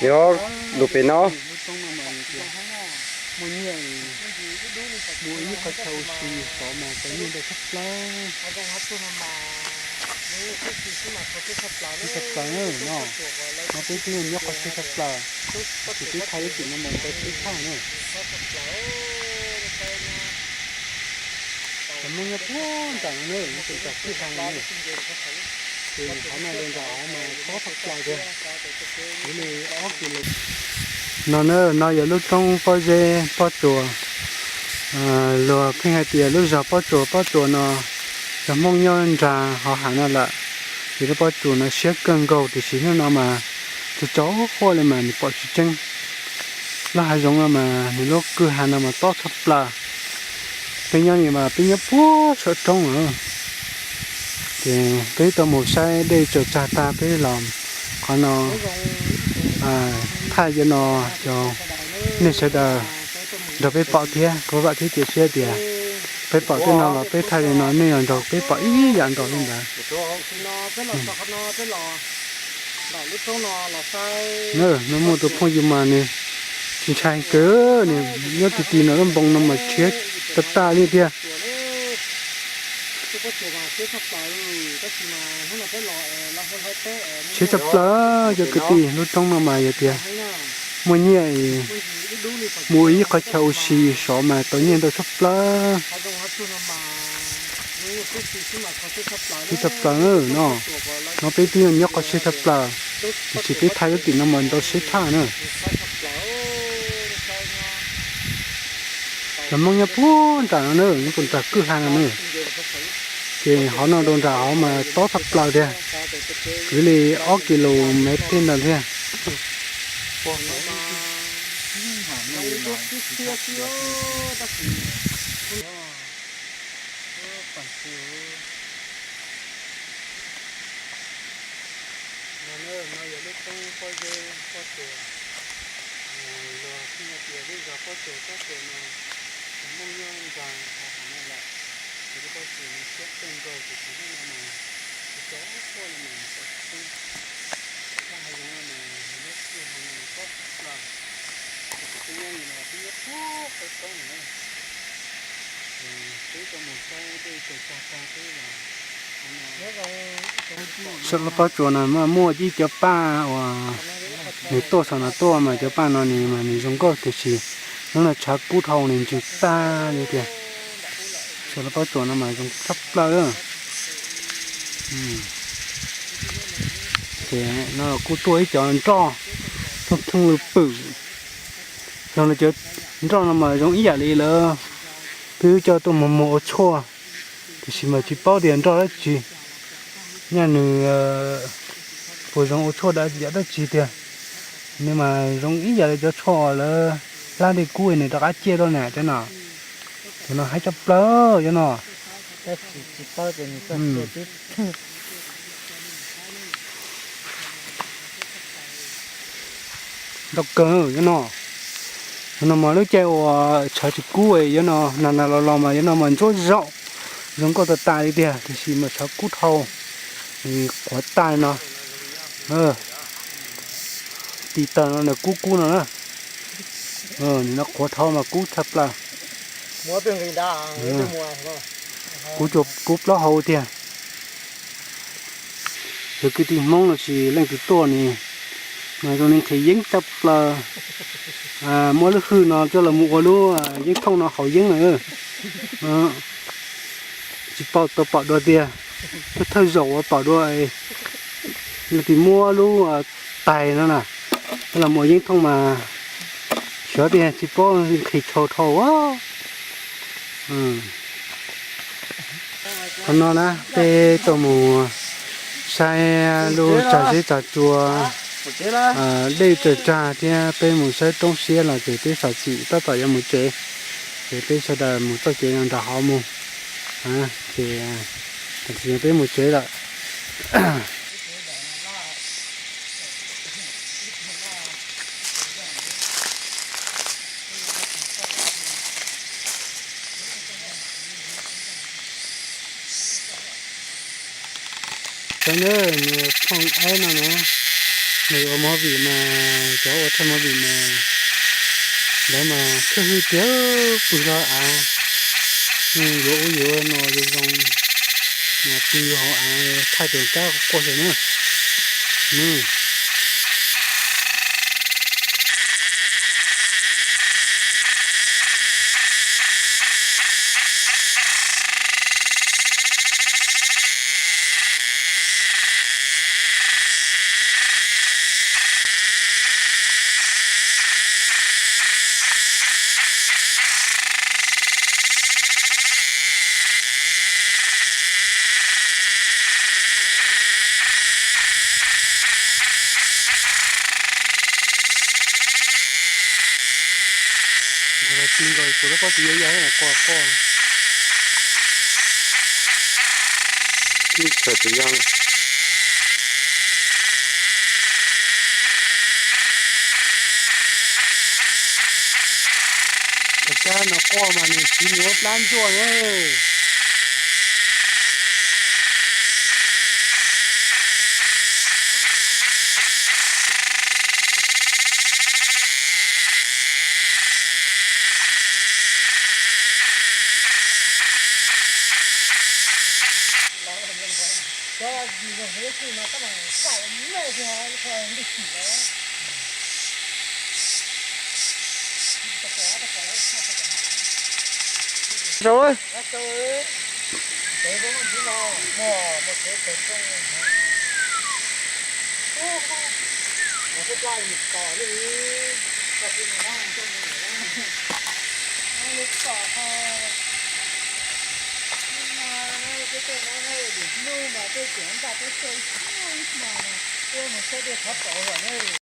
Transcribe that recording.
Yog lus pem no. Muaj nyiaj, muaj ib qhov chaw ua si xov mas tau nyiaj ntau tshaj plaws. Tshaj plaws no, no peb twb nyob qhov siab tshaj plaws, tab sis peb thaj ib tim no mas ntau siab tshaj na. Cov Hmoob nyob puag nram no na, nyob puag nram kwj ha no na. Ces qhov no rau nram hauv mas tob tshaj plaws tiag, kwv li ob kis lus. No na, no yog lub roob pob zeb Pob Tsuas, luag pheej hais tias lub zos Pob Tsuas, Pob Tsuas no cov Hmoob nyob nrag hauv hav no lawm. Ces lub Pob Tsuas no siab kawg nkaus tiam sis hnub no mas tsaus tsaus huab li mas nws pom tsis tseeb. Lub hav zoov no mas nws lub kwj ha no mas tob tshaj plaws. Peb nyob li mas peb nyob puag saum roob lawm. Ces peb tau mus saib dej tsaws tsag tag peb los qhov no, thaj yuav no, cov nej sawv daws nrog peb pom thiab, kuv vam thiab cia siab tias peb pom tej no los peb thaj li no nej los nrog peb pom ib yam nkaus li ntawd. No muaj tus phooj ywg mas nws tsis ntshai kawg, nws nyob ti ti no lub npoo no mas tshiab tag tag li tiag. Tshiab tshaj plaws cov kwv tij, lub roob no mas yog tias muaj nyiaj, muaj ib qhov chaw ua si xov mas tau nyiaj ntau tshaj plaws. Tshiab tshaj plaws no, no peb twb nyob qhov siab tshaj plaws, tiam sis peb thaj lub tim no mas ntau siab tshaj na. Cov Hmoob nyob puag nram no na, nyob puag nram kwj ha no na. Ces hov no rau nram hov mas tob tshaj plaws tiag, kwv li ob kis lus mev tej ntawd thiab. No yog lub roob pob zeb pob tsuas, luag pheej hais tias lub zos pob tsuas pob tsuas no cov Hmoob nyob nrag hauv hav no lawm. Ces lub pob tsuas no siab kawg nkaus tiam sis hnub no mas tsaus tsaus huab li mas nws pom tsis tseeb. Lub hav zoov no mas nws lub kwj ha no mas tob tshaj plaws. Peb nyob li no peb nyob puag saum roob no na. Peb tau mus saib dej tsaws tsag tag peb los. Saum lub pob tsuas no mas muaj ib cov paj uas nws tuaj saum no tuaj mas cov paj no nws mas nws zoo nkauj tiam sis hnub no tshav kub dhau nws ntsws tag li tiag. Saum lub pob tsuas no mas zoo tshaj plaws. Ces no kuj tuaj ib cov nroj thooj thooj lw pwm. Los no cov nroj no mas zoo ib yam li lawv twb coj tuaj mus muag ua tshuaj, tiam sis mas tsis paub tias nroj dab tsi, nyaj nws puas zoo ua tshuaj yam dab tsi tiag. Nws mas zoo ib yam li cov tshuaj lawv hlab dej kub nws rov qab ciaj tuaj na cov no. Cov no haib tshaj plaws cov no. Ntau kawg cov no. Cov no mas lub caij uas tshav tsis kub cov no nag nag los los mas cov no mas ntsuab zaum, zoo nkauj tas tas li tiag, tiam sis mas tshav kub dhau, qhuav tag no. Tiv taws no nws kub kub no na. Nim no qhuav dhau mas kub tshaj plaws. Kub, kub plaub hau tiag. Cov kwv tij Hmoob los sis leej twg tuaj ne, mas zoo li nqhis yeeb tshaj plaws. Muab lub hwj no coj los mus ua lub yeeb thooj no haus yeeb na. Tsis paub tau pom dua tiag, thawj zaug uas pom dua, leej twg muab lub tais no na, los mus ua yeeb thooj mas xyov tiag, tsis paub nqhis dhau dhau. Qhov no na peb tuaj mus saib lub tsag zeb tsag tsua, dej tsawg tsag thiab peb mus saib roob siab los ces peb xav txim tab tom yuav mus tsev, ces peb sawv daws mus txoj kev no nram hauv mus, ces tam sim no peb mus tsev lawm. Cov nws phooj eb no na, nws ua movie mas, cov ua thaj movie mas, lawv mas khwj hwj tiag, pw hlo av, yuav ub yuav no zoo zoo, mas pw hauv av thaij tus kab quaj xwb na. Tsis nkaus kuv lub pob tw yog yog quaj quaj. Tsis nkaus tus yog. Tus kab no quaj mas nws siv nws lub plab ntsuag na. Rau.